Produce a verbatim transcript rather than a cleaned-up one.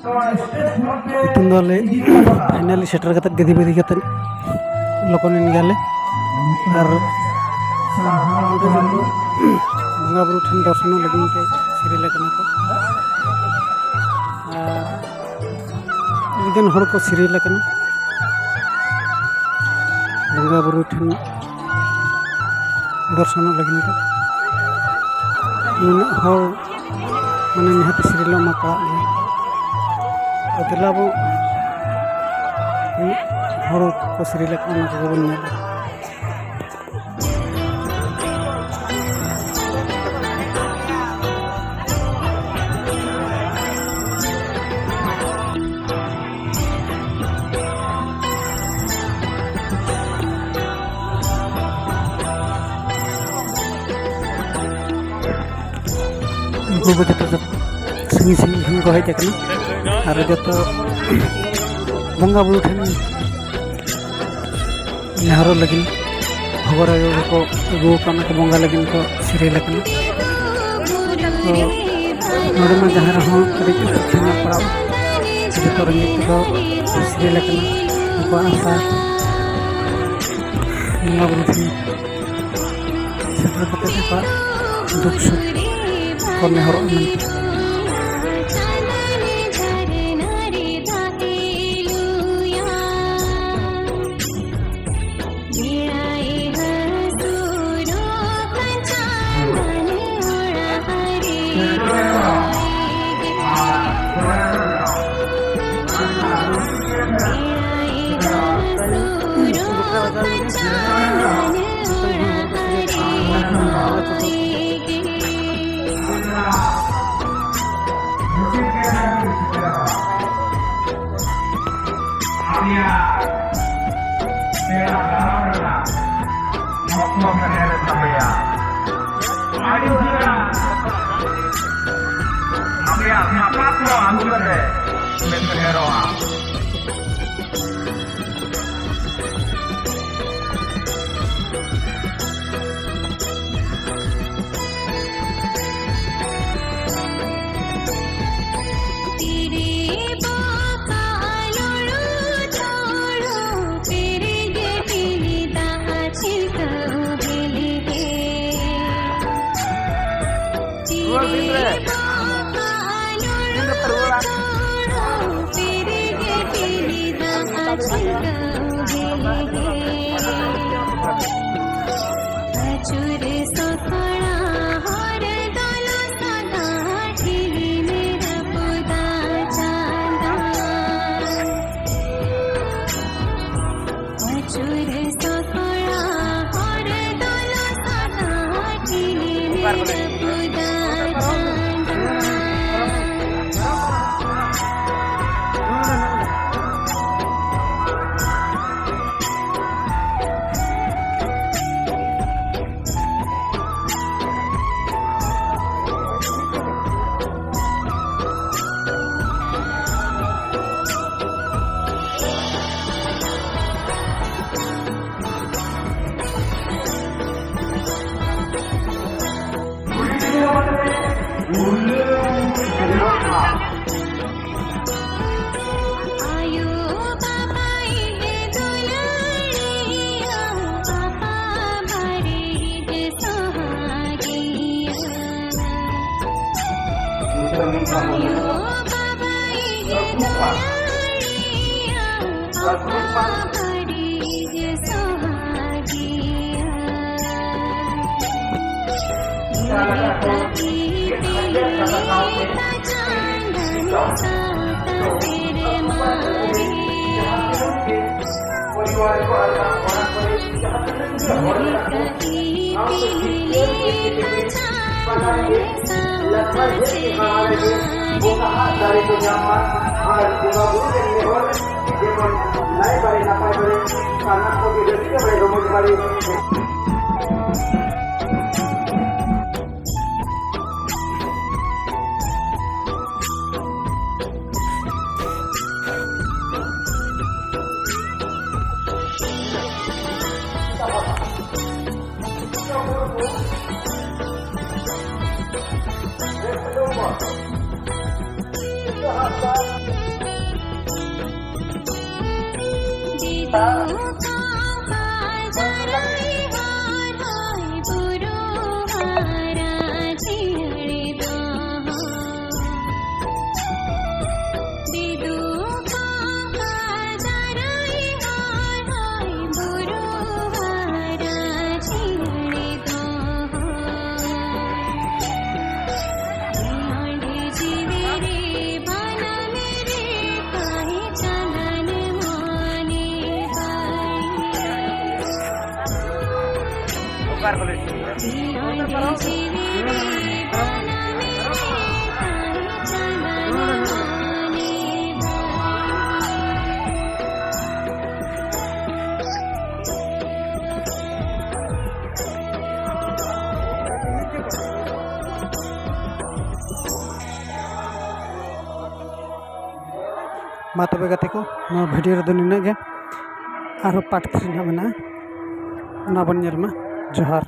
ᱱᱤᱛᱚᱝ ᱫᱚ ᱟᱞᱮ finally ᱥᱮᱴᱮᱨ ᱠᱟᱛᱮᱫ ᱜᱮᱫᱤ ᱵᱮᱫᱤ ᱠᱟᱛᱮᱫ ᱞᱚᱜᱚᱱ ᱮᱱ ᱜᱮᱭᱟᱞᱮ᱾ ᱟᱨ ᱵᱚᱸᱜᱟ ᱵᱩᱨᱩ ᱴᱷᱮᱱ ᱫᱚᱨᱥᱚᱱᱚᱜ ᱞᱟᱹᱜᱤᱫ ᱛᱮ ᱥᱤᱨᱤᱞ ᱟᱠᱟᱱᱟ ᱠᱚ᱾ ᱟᱨ ᱟᱹᱰᱤᱜᱟᱱ ᱦᱚᱲ ᱠᱚ ᱥᱤᱨᱤᱞ ᱟᱠᱟᱱᱟ ᱵᱚᱸᱜᱟ ᱵᱩᱨᱩ ᱴᱷᱮᱱ ᱫᱚᱨᱥᱚᱱᱚᱜ ᱞᱟᱹᱜᱤᱫ ᱛᱮ᱾ ᱱᱩᱱᱟᱹᱜ ᱦᱚᱲ ᱢᱟᱱᱮ ᱱᱤᱦᱟᱹᱛ ᱥᱤᱨᱤᱞᱚᱜ ᱢᱟ ᱯᱟᱲᱟᱜ ᱜᱮ᱾ ᱛᱚ ᱫᱮᱞᱟ ᱵᱚ ᱱᱩᱱᱟᱹᱜ ᱦᱚᱲ ᱠᱚ ᱥᱤᱨᱤᱞ ᱟᱠᱟᱱᱟ, ᱚᱱᱟ ᱠᱚᱜᱮ ᱵᱚᱱ ᱧᱮᱞᱟ᱾ ᱩᱱᱠᱩ ᱠᱚ ᱡᱚᱛᱚ ᱥᱟᱺᱜᱤᱧ ᱥᱟᱺᱜᱤᱧ ᱠᱷᱚᱱ ᱠᱚ ᱦᱮᱡ ᱟᱠᱟᱱᱟ ᱟᱨ ᱡᱚᱛᱚ ᱵᱚᱸᱜᱟ ᱵᱩᱨᱩ ᱴᱷᱮᱱ ᱱᱮᱦᱚᱨᱚᱜ ᱞᱟᱹᱜᱤᱫ ᱦᱚᱵᱚᱨ ᱟᱭᱳ ᱠᱚ ᱟᱹᱜᱩ ᱟᱠᱟᱫ ᱚᱱᱟ ᱠᱚ ᱵᱚᱸᱜᱟ ᱞᱟᱹᱜᱤᱫ ᱠᱚ ᱥᱤᱨᱤᱞ ᱟᱠᱟᱱᱟ᱾ ᱛᱚ ᱱᱚᱰᱮ ᱢᱟ ᱡᱟᱦᱟᱸ ᱨᱮᱦᱚᱸ ᱠᱟᱹᱴᱤᱡ ᱮᱴᱠᱮᱴᱚᱬᱮ ᱯᱟᱲᱟᱜ, ᱡᱚᱛᱚ ᱨᱮᱸᱜᱮᱡ ᱛᱮᱠᱚ ᱥᱤᱨᱤᱞ ᱟᱠᱟᱱᱟ᱾ ᱩᱱᱠᱩᱣᱟᱜ ᱟᱥᱟ ᱵᱚᱸᱜᱟ ᱵᱩᱨᱩ ᱴᱷᱮᱱ ᱥᱮᱴᱮᱨ ᱠᱟᱛᱮ ᱟᱠᱚᱣᱟᱜ ᱫᱩᱠ ᱥᱩᱠ ᱠᱚ ᱱᱮᱦᱚᱨᱚᱜᱼᱟ ᱢᱮᱱᱛᱮ᱾ ᱟᱯᱮᱭᱟᱜ ᱯᱮᱲᱟ ᱫᱟᱨᱟᱢ ᱨᱮᱱᱟᱜ ᱢᱚᱛᱞᱚᱵ ᱮ ᱛᱟᱯᱮᱭᱟ᱾ ᱟᱹᱰᱤ ᱩᱥᱟᱹᱨᱟ ᱟᱯᱮᱭᱟᱜ ᱥᱟᱯᱟᱵ ᱠᱚ ᱟᱹᱜᱩ ᱠᱟᱛᱮ ᱞᱮ ᱥᱮᱴᱮᱨᱚᱜᱼᱟ᱾ ᱯᱚᱨᱤᱵᱟᱨ ᱠᱚ ᱟᱨ ᱚᱲᱟᱜ ᱠᱚᱨᱮ ᱡᱟᱦᱟᱸ ᱛᱤᱱᱟᱹᱜ ᱜᱮ ᱦᱚᱲ ᱢᱮᱱᱟᱜ ᱠᱚᱣᱟ, ᱥᱟᱶᱛᱮ ᱡᱤᱵᱽᱼᱡᱤᱭᱟᱹᱞᱤ ᱠᱚ ᱡᱮᱛᱮ ᱜᱮ ᱵᱟᱱᱟᱨ ᱜᱮ ᱞᱟᱯᱷᱟᱝ ᱥᱮ ᱦᱟᱱᱟ ᱨᱮᱜᱮ ᱵᱚᱸᱜᱟ ᱦᱟᱜ ᱫᱟᱲᱮ ᱠᱚ ᱧᱟᱢ ᱢᱟ ᱟᱨ ᱵᱚᱸᱜᱟ ᱵᱩᱨᱩ ᱴᱷᱮᱱ ᱱᱮᱦᱚᱨ ᱡᱮᱢᱚᱱ ᱱᱟᱭ ᱵᱟᱲᱮ ᱱᱟᱯᱟᱭ ᱵᱟᱲᱮ ᱥᱟᱱᱟᱢ ᱠᱚᱜᱮ ᱨᱟᱹᱥᱠᱟᱹ ᱵᱟᱲᱮ ᱨᱚᱢᱚᱡᱽ ᱵᱟᱲᱮ ᱚᱠᱟ ᱨᱮᱠᱚ ᱞᱟᱹᱭ ᱦᱚᱪᱚ ᱠᱮᱫᱟ? ᱢᱟ ᱛᱚᱵᱮ ᱜᱟᱛᱮ ᱠᱚ, ᱱᱚᱣᱟ ᱵᱷᱤᱰᱤᱭᱳ ᱨᱮᱫᱚ ᱱᱤᱱᱟᱹᱜ ᱜᱮ᱾ ᱟᱨᱦᱚᱸ ᱯᱟᱨᱴ ᱛᱷᱨᱤ ᱱᱟᱦᱟᱜ ᱢᱮᱱᱟᱜᱼᱟ, ᱚᱱᱟ ᱵᱚᱱ ᱧᱮᱞ ᱢᱟ᱾ ᱡᱚᱦᱟᱨ᱾